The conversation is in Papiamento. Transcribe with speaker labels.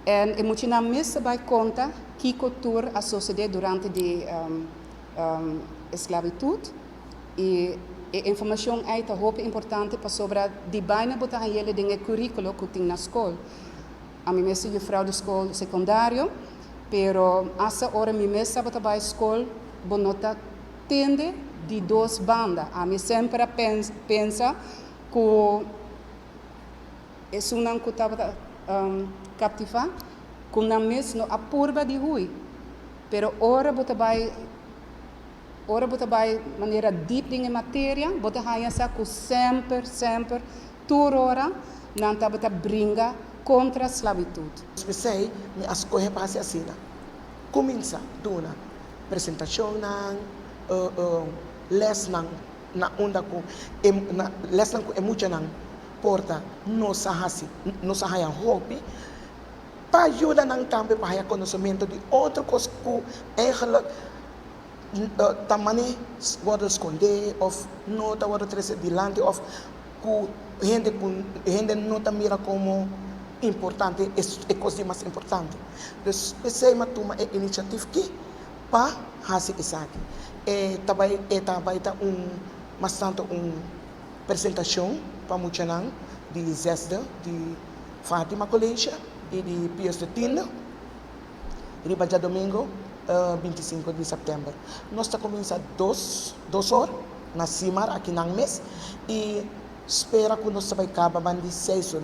Speaker 1: E muchanan mes ta bai konta kiko tur a sosodé durante di esklabitut i e informashon ei ta hopi importante pasobra di baina bo ta hañ'é den e kuríkulo ku tin na skol. Ami mes ta yùfrou di skol sekundario, pero asta ora mi mes tabata bai skol, bo no ta tende di dos banda. Ami semper a pensa ku esunnan ku tabata kaptivá, ku nan mes no a purba di hui. Pero ora bo ta bai manera deep den e materia, bo ta haña sa ku semper, semper, tur ora nan tabata bringa kontra sklabitut.
Speaker 2: P'esei mi a skohe pa hasi asina. Kuminsá duna presentashonnan, lèsnan na unda ku e na lèsnan ku e muchanan por ta no sa hasi, no sa haña hopi, pa yuda nan tambe pa haña konosementu di otro kos ku eigenlijk ta manera wòrdu skondé òf no ta wòrdu trese dilanti òf ku hende ku hende no ta mira komo importante, e kos di mas importante. Dus p'esei mi a tuma e inisiativa aki pa hasi esaki. E ta bai ta un mas tantu un presentashon pa muchanan di zesde di Fatima College i di Pius X riba djadumingu 25 di sèptèmber. Nos ta kuminsá 2 or na Simar aki nan mes i spera ku nos bai kaba banda di 6 or.